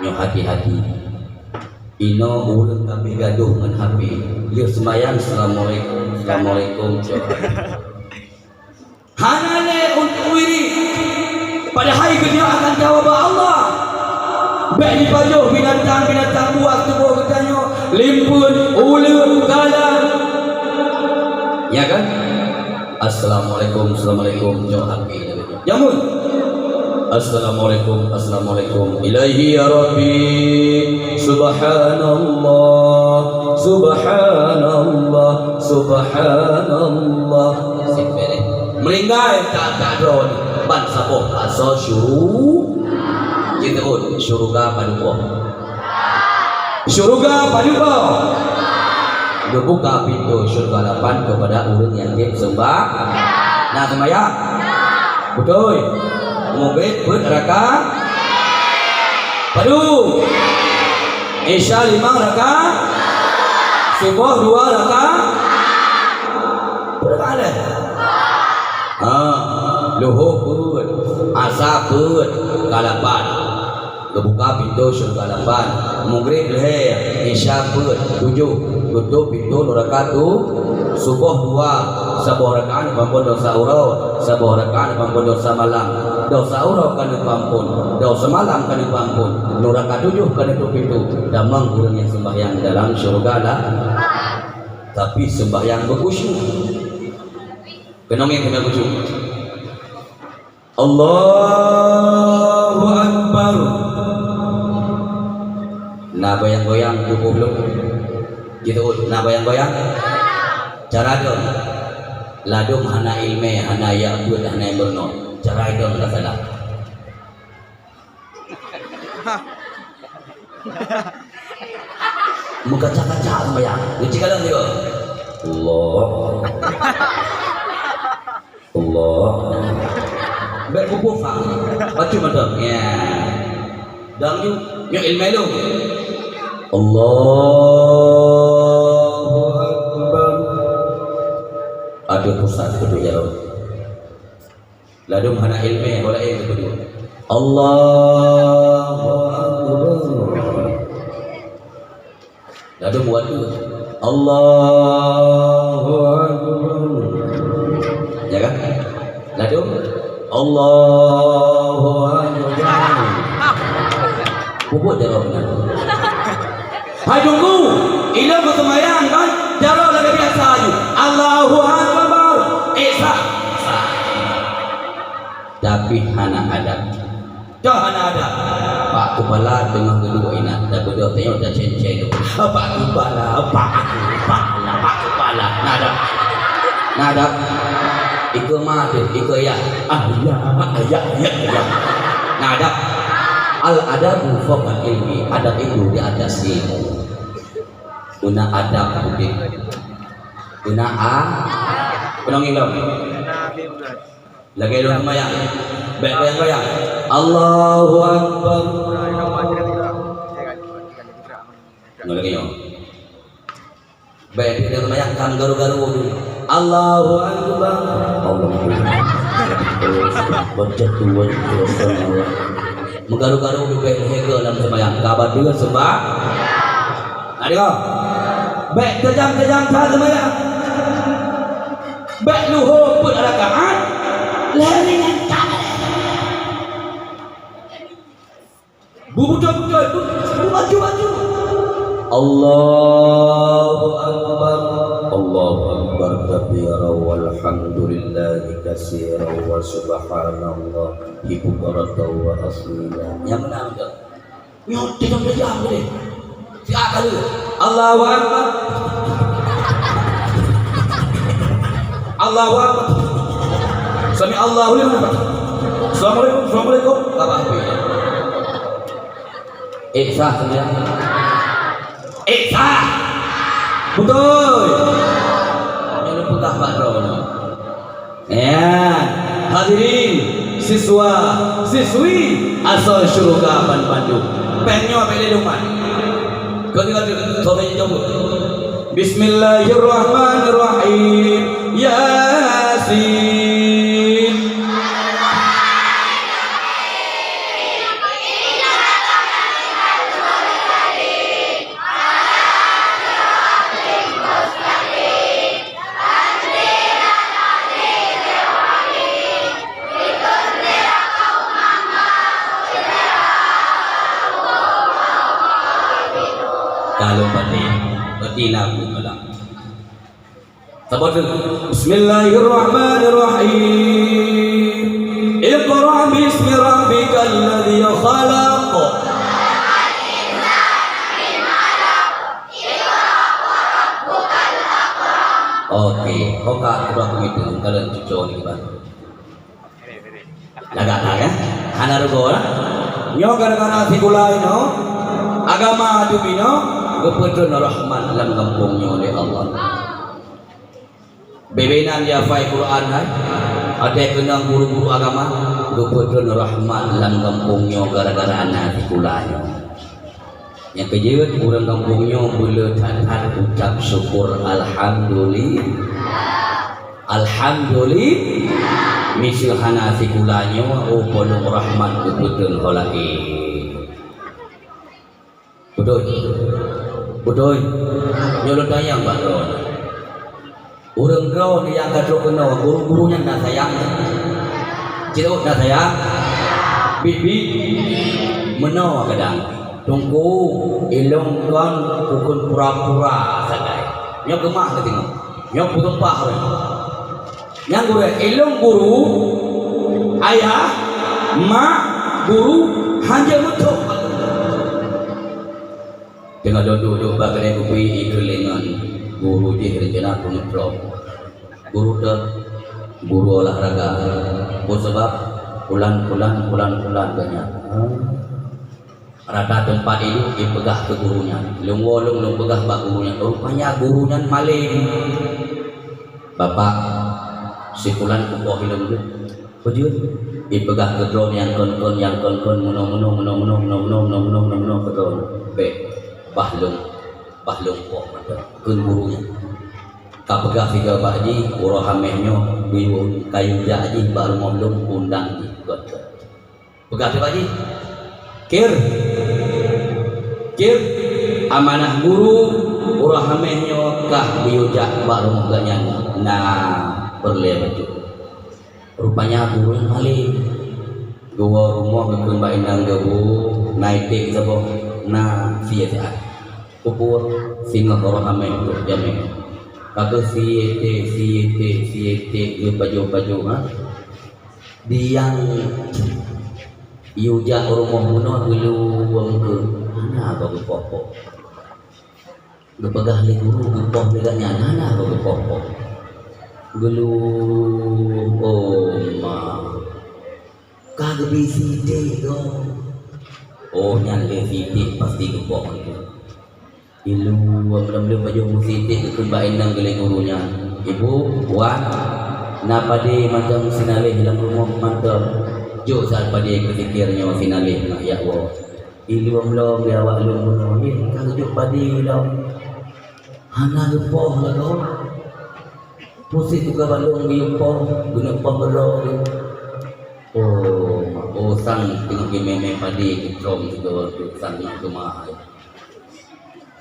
Nyoe hati-hati. Inoe ureuëng ka abéh gadôh ngon H P. Lheueh seumayang, "Assalamualaikum, assalamualaikum," cok. Hana lé untuk wirid. Padahai geutanyoe akan jaweueb bak Allah. Bék jipajoh binatang-binatang buas tuboh geutanyoe, limpeuen, uleue, gala. Ya kan? Assalamualaikum, assalamualaikum. Jaweueb. Jamun. Assalamualaikum, assalamualaikum. Ilaihi ya Rabbi. Subhanallah, subhanallah, subhanallah. Sip, beres. Meuninggai tak, tak droe ni. Ban saboh asoe syuru-, jiteuôt syuruga padub boh. Syuruga padub boh. Geubuka pintoe syuruga lapan keupada ureuëng nyang tieb seumbah-, na seumayang. Beutôi. Mugrib peuet raka-, padub. Isya limong raka-, suboh dua raka-, peuet raka lhée. Ha, luho peuet, asa peuet, ka lapan. Geubuka pintoe syeuruga lapan. Mugrib lhée, Isya peuet, tujoh. Geutôb pintoe nuraka tu, suboh dua. Saboh rakaat neupeuampon desya uroe, saboh rakaat neupeuampon desya malam. Desya uroe ka neupeuampon, desya malam ka neupeuampon. Nuraka tujoh ka neutôb pintoe. Tamong ureuëng nyang seumbahyang di dalam syeuruga lah. Tapi seumbahyang beukhusyuk. Keunong nyang keuneuk khusyuk. Allahu Akbar. Na goyang-goyang tuboh lôn. Jiteuôt, na goyang-goyang. Cara dong. Ladôm hana iéleumé, hana jak beuet, hana meurunoe. Cara dong ka salah. Meukaca-kaca seumayang. Geuci kalon sigoe. Allah. Allah. Bék kubu fah. Bacut mantong. Ya. Dan nyoe, nyoe iéleumé lôn. Allahu Akbar. Aduh, pusat kudu ya Rabb. Ladôm hana iéleumé, ho laén geupeudua. Allahu Akbar. Ladôm watèe. Allahu Akbar. Ya kan? Ladôm. Allahu Akbar. Buet jaroe meunan. Hai Teungku, ilôn beuseumayang kan, jaroe lagèe biasa aju. Allahu Akbar. Eh, sah. Sah. Tapi hana adab. Dah hana adab. Pak Keupala teungoh geuduek inan, tabeudôh tanyoe tacen-cen. Pak Keupala, Pak, Pak, Pak Keupala. Nah, adab. Nah, adab. Ikeue ma teuh, ikeue yah. Ah, ya, ah, ya, ya, ya. Nah, adab. Al-adabu fauqal ilmi. Adab itu di atas ilmu. Guna adab udép. Guna a-, peunong ilmu. Lagèe lôn seumayang. Bèk goyang-goyang. Allahu Akbar. Ngon lagèe nyoe. Bèk lôn seumayang ka meugaru-garu. Allahu Akbar. Allahu Akbar. Baca tu, baca tu. Meugaru-garu leubeh lhèe lam seumayang. Ka bateue seumayang. Adoe. Bèk tajam-tajam that seumayang. Bèk luho peuet rakaat, lhèe ringan that. Bubudok-budok, bu-, bubaju-baju. Allahu Akbar. Allahu Akbar kabira walhamdulillahi katsira wa subhanallahi bukratan wa asila. Nyang meunan tu. Nyoe tiga puluh jam tadi. Siap kali. Allahu Akbar. Allahu Akbar. Sami Allahu liman hamidah. Assalamualaikum, assalamualaikum. Ka bah habéh. Eh, sah semuanya. Eh, sah. Betul. Nyoe peugah bak droeneuh. Ya, hadirin, siswa, siswi, asoe syuruga ban bandum. Péng nyoe bèk lé lumat. Keu tinggai tu, sobek jaweueb. Bismillahirrahmanirrahim. Yasin. Ka lôn patéh, berarti lagu malam. Sabar tu. Bismillahirrahmanirrahim. Iqra bismi rabbikal ladzi khalaq. Oke, hoka keudua keumitu, kalian cucok ni gimana? Lagak that, ya? Hana rugoe lah. Nyoe gara-gara sikula inoe, agama adu inoe, geupeutreun rahmat lam gampông nyoe lé Allah. Bebe nan jihafai Quran hai, watèe keunong guru-guru agama, geupeutreun rahmat lam gampông nyoe gara-gara na sikula nyoe. Nyang keujeuet, ureueng gampông nyoe beuleueh that-that ucap syukur, alhamdulillah. Alhamdulillah. Miseue hana sikula nyoe, oh, polong rahmat geupeutreun ho lakèe. Beutôi. Beutôi. Nyoe lôn tanyong bak droeneuh. Ureueng droeneuh nyang ka trok keunoe, guru-guru nyan na sayang? Cit na sayang? Biet-biet? Meunoe kadang. Teungku, ilôn kon bukon pura-pura sagai. Nyoe keumah geutanyoe. Nyoe peutumpah ureueng. Nyang gurèe, ilôn guru, ayah, mak, guru, hanjeuet meuthok. Teungoh duek-duek bak keudè kupi, ikheun lé ngon guru jih rencana peuneutrok. Guru teuh, guru olahraga. Peue sabab? Pulan-pulan, pulan-pulan geuh nyan. Rata teumpat iduek jipeugah keu guru nyan. Lôn woe lôn, lôn peugah bak guru nyan. Rupanya guru nyan malém. "Bapak, si pulan kupoh ilôn deuh." "Peue jeuet?" "Jipeugah keu droe nyang kon-kon, nyang kon-kon, meunoe-meunoe, meunoe-meunoe, meunoe-meunoe keu droe." "Bèk, bah lôn, bah lôn poh mantong," kheun guru nyan. Ka peugah sigoe bak jih, "Uroe Hamèh nyoe, geuyue kayue jak jih bak rumoh lôn, undang jih." Peugah teuh bak jih, "Kir, kir, amanah guru, uroe Hamèh nyoe kah geuyue jak bak rumoh geuh nyan na peureulèe bacut." Rupanya guru nyan malém. Geuwoe rumoh geukheun bak inong geuh, "Bu, Na iték saboh, na sie siat. Peubuet singoh roh amé trok jamé. Ka kheueh sie iték, sie iték, sie iték, geupajoh-pajoh, ha. Di nyang yue jak rumoh bunoe geuluweueng keu hana bak geupoh-poh. Geupeugah lé guru geupoh lé gobnyan hana bak geupoh-poh. Geuluweueng, oh ma. Ka geubi sie iték goe. Oh, nyan lé sie iték pasti geupoh lé. Ilu lom-lom pajoh meusie iték geukheun bak inong lé guru nyan. Ibu, wan, na padé mantong sinaleh lam rumoh mantong. Jok that padé keu zikir nyoe sinaleh ngon jak woe. Ilu lom-lom lé awak lôn bunoe, ka geujok padé lom. Hana geupoh lagoe. Pusét tuka bandum geuyue poh, geuneuk poh keudroe geuh. Oh, oh sang teungoh geumé-mé padé geutrôm sigoe teuk sang na teuma hai.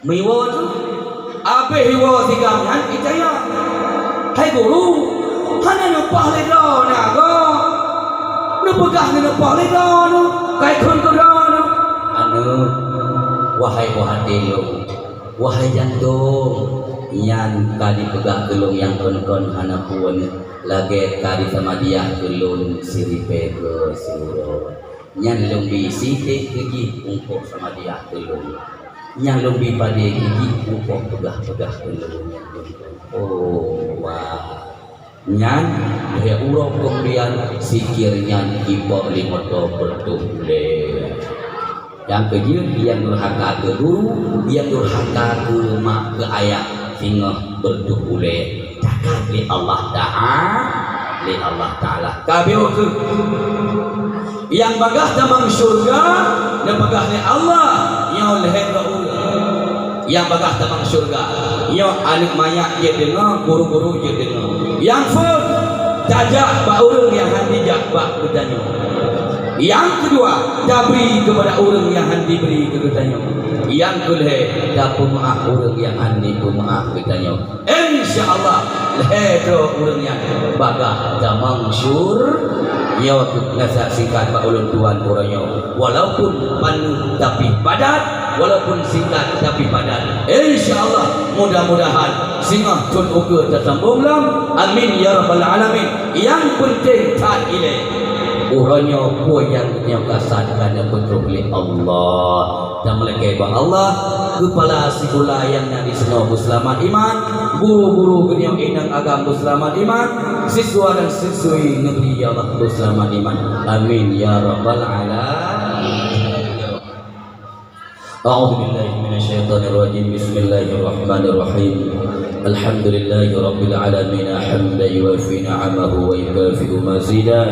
Meuiwoe tu, abéh iwoe sigam nyan icaya. Hai guru, hana neupoh lé droeneuh goe. Neupeugah neupoh lé droeneuh, kai kheun keu droeneuh. Aneuk, wahai buah até lôn, wahai jantong, nyan ka jipeugah keu lôn nyang kon-kon hana phon, lagée ka jisamadiah keu lôn siribée keu siuroe. Nyan lôn bi sie iték keu jih eungkôt samadiah keu lôn. Nyan lôn bi padé keu jih eungkôt peugah-peugah keu lôn. Oh, wah. Nyan, lhée uroe keumudian, zikir nyan ipok lé moto beureutoh ulée. Nyang keujeuet, nyang durhaka keu guru, nyang durhaka keu mak, keu ayah, singoh beureutoh ulée. Cakat lé Allah Taala, lé Allah Taala. Ka beuh kheueh. Nyang bagaih tamong syeuruga, neupeugah lé Allah, nyoe lhée droe ureuëng. Nyang bagaih tamong syeuruga, nyoe aneuk manyak jeuet deungoe, guru-guru jeuet deungoe. Nyang phon, tajak bak ureuëng nyang hana jijak bak geutanyoe. Nyang keudua, tabri keupada ureuëng nyang hana jibri keu geutanyoe. Nyang keulhée, tapeumeuáh ureuëng nyang hana jipeumeuáh geutanyoe. Insya Allah, lhée droe ureuëng nyan bagaih tamong syur-, nyoe na singkat bak ulôn tuan uroe nyoe. Walaupun paneuk tapi padat, walaupun singkat tapi padat. Insya Allah, mudah-mudahan singoh thon ukeue tasambong lom. Amin ya rabbal alamin. Nyang peunteng that ilée, uroe nyoe peue nyang geutanyoe kasat ka neupeutrok lé Allah. Dan meulakée bak Allah, keupala sikula nyang na disinoe beuseulamat iman, guru-guru geutanyoe inong agam beuseulamat iman, siswa dan siswi neubri ya Allah beuseulamat iman. Amin ya rabbal alamin. أعوذ بالله من الشيطان الرجيم. بسم الله الرحمن الرحيم. الحمد لله رب العالمين، حمدا يوافي نعمه ويكافئ مزيده.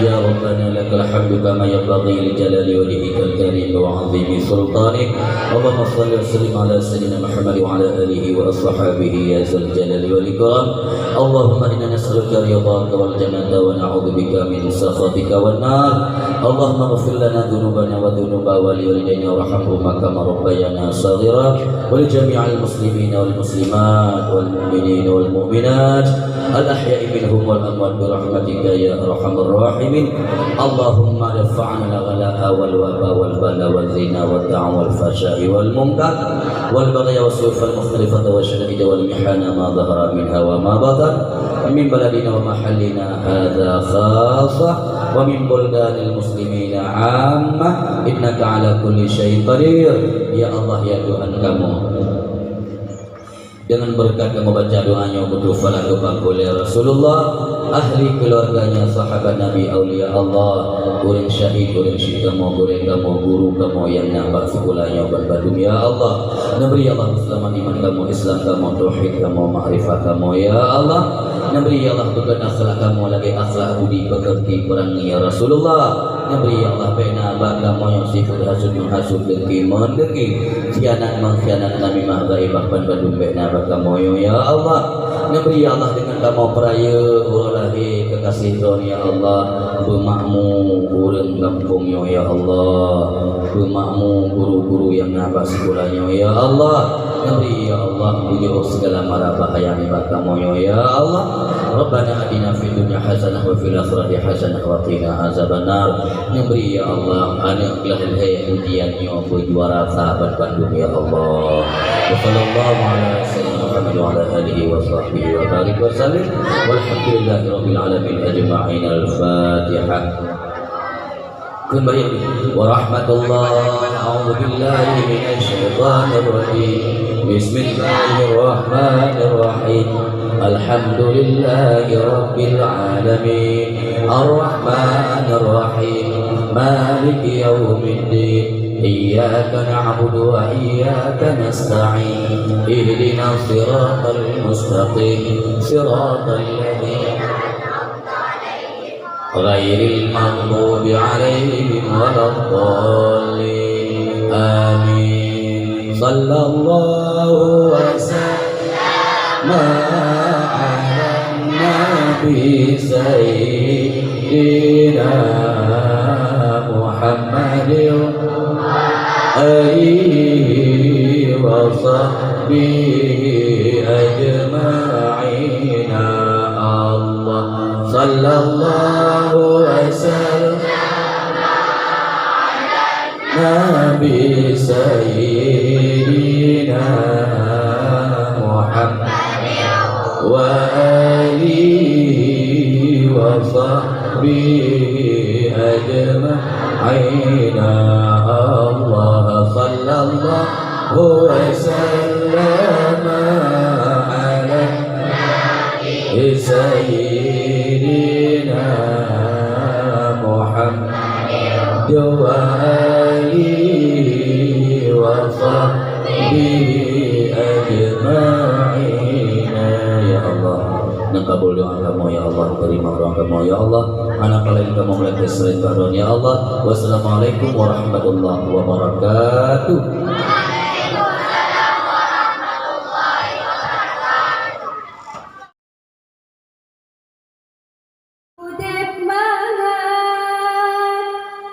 يا ربنا لك الحمد كما ينبغي لجلال وجهك الكريم وعظيم سلطانك. اللهم صل وسلم على سيدنا محمد وعلى آله وأصحابه يا ذا الجلال والإكرام. اللهم إنا نسألك رضاك والجنة ونعوذ بك من سخطك والنار. اللهم اغفر لنا ذنوبنا وذنوب والدينا وارحمهما كما ربيانا صغارا ولجميع المسلمين والمسلمات والمؤمنين والمؤمنات الأحياء منهم والأموات برحمتك يا أرحم الراحمين. اللهم ادفع عنا الغلاء والوباء والبلاء والزنا والطاعون والفحشاء والمنكر والبغي والسفاهة المختلطة والشدائد والمحن ما ظهر منها وما بطن من بلدنا ومحلنا هذا خاصة ومن بلدان المسلمين عامة إنك على كل شيء قدير. Ya Allah, ya Tuhan kamoe, deungon beureukat kamoe baca doa nyoe, beuteupeue pahala geupeugah lé Rasulullah, ahli keuluwarganya, sahabat Nabi, aulia Allah, ureuëng syahid, ureuëng syik kamoe, gurée kamoe, guru kamoe nyang na bak sikula nyoe ban bandum. Ya Allah, neubri Allah beuseulamat iman kamoe, Islam kamoe, tauhid kamoe, makrifah kamoe. Ya Allah, neubri Allah beukeue akhlak kamoe lagée akhlak budi peukeuti peurangi Rasulullah. Neubri Allah bék na bak kamoe nyang sifeuet hasut menghasut, dengki mendengki, khianat mengkhianat, namimah, ghaibah, ban bandum bék na bak kamoe nyoe, ya Allah. Neubri Allah deungon kamoe peurayeuk uroe lahé keukaséh droeneuh, ya Allah. Beumakmu ureuëng gampông nyoe, ya Allah. Beumakmu guru-guru nyang na bak sikula nyoe, ya Allah. Neubri, ya Allah, beujeuet sigala mara bahya nibak kamoe nyoe, ya Allah. Rabbana atina fid dunya hasanah wa fil akhirati hasanah wa qina azabannar. Neubri, ya Allah, aneuk glah lhèe ujian nyoe beujuara sahabat bandum, ya Allah. Wa sallallahu ala sayyidina Muhammad wa ala alihi wa sahbihi wa barik wa sallim. Walhamdulillahi rabbil alamin ajma'in. Al-Fatihah. Kembali. Warahmatullah. A'udzubillahi minasyaitonirrajim. Bismillahirrahmanirrahim. Alhamdulillahi rabbil alamin. Arrahmanirrahim. Maliki yaumiddin. Iyyaka na'budu wa iyyaka nasta'in. Ihdinas siratal mustaqim. Siratal ladzina ghairil maghdubi 'alaihim waladdallin. Amin. Sallallahu wa sallama 'alan nabi sayyidina Muhammadin alihi wa sahbihi ajma'in. Allah, sallallahu wa sallam Nabi Sayyidina Muhammad wa alihi wa sahbihi ajma'in. Allah, sallallahu wa sallama ala Sayyidina Muhammad wa alihi wa sahbihi ajma'in. Ya Allah, neukabul doa kamoe, ya Allah, terima doa kamoe, ya Allah. Hana peue lagèe kamoe meulakèe selain Tuhan, ya Allah. Wassalamualaikum warahmatullahi wabarakatuh. Udép mangat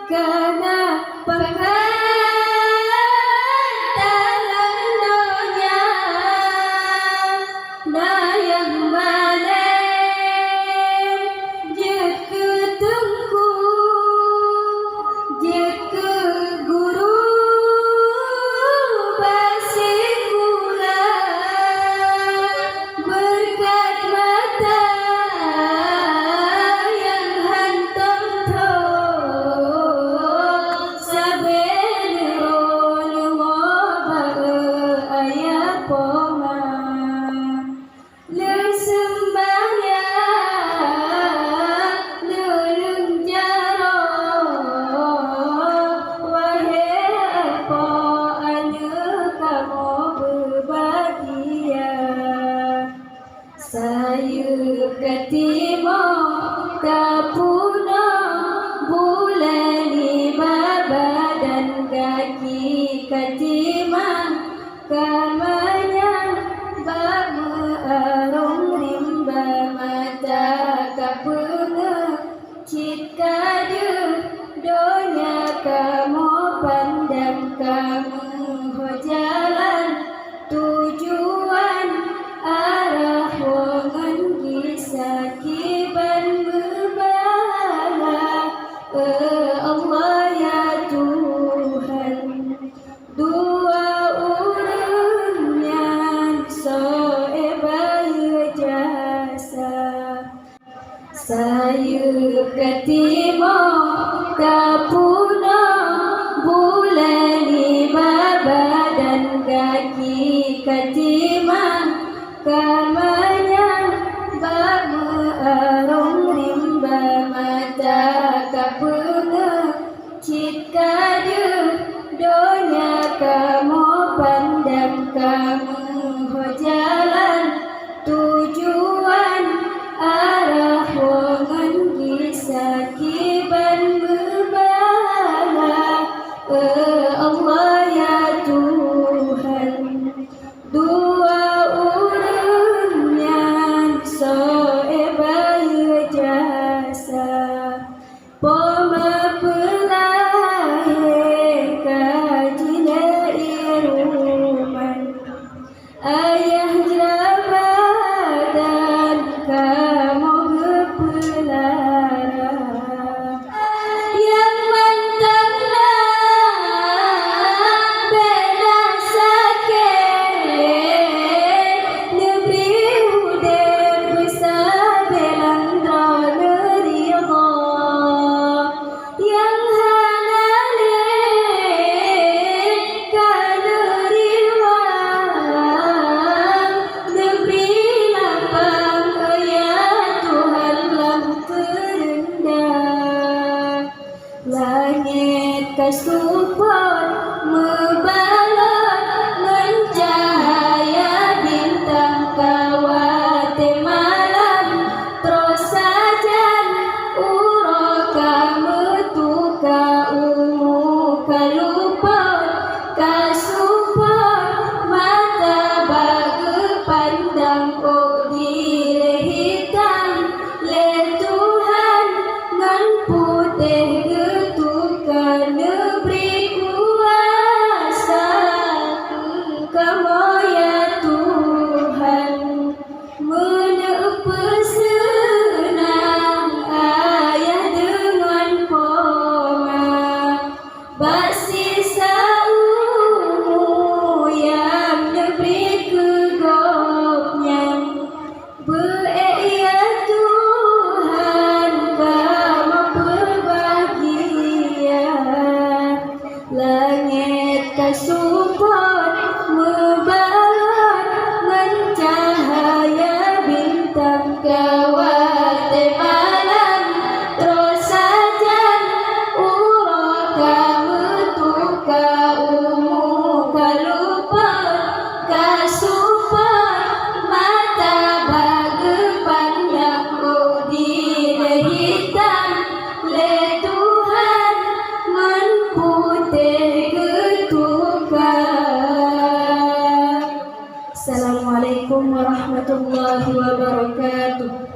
kana pakat dalam donya, na nyang malém jeuet keu teungku, jeuet keu guru bak sikula. Beureukat mata nyang hantom tho, sabe neuroe leumo barô ayah poma. Lôn seumbahyang, lôn jaroe, wahé Po aneuk kamoe beubagia. Sayeuep ka timoh ka peunoh, buleuen nibak badan, gaki ka timang ka manyang, bak meuarong rimba, mata ka peungeuh. Cit ka deuh donya kamoe pandang, ka meuho jalan tujuan, arah woe ngon gisa kiban meubahya. Eh Allah ya Tuhan, dua ureueng nyan soe bayeue jasa. Sayeuep ka timoh ka peunoh, buleuen nibak badan, gaki ka timang ka manyang, bak meuarong rimba, mata ka peungeuh. Cit ka deuh donya kamoe pandang, ka meuho jalan tujuan, arah woe ngon gisa kiban meubahya. Eh Allah ya Tuhan, dua Ka watèe malam troh sajan, uroe ka meutuka, umu ka lupot, ka supot, mata bak geupandang, udép hitam lé Tuhan, ngon putéh geutuka. Assalamualaikum warahmatullahi wabarakatuh.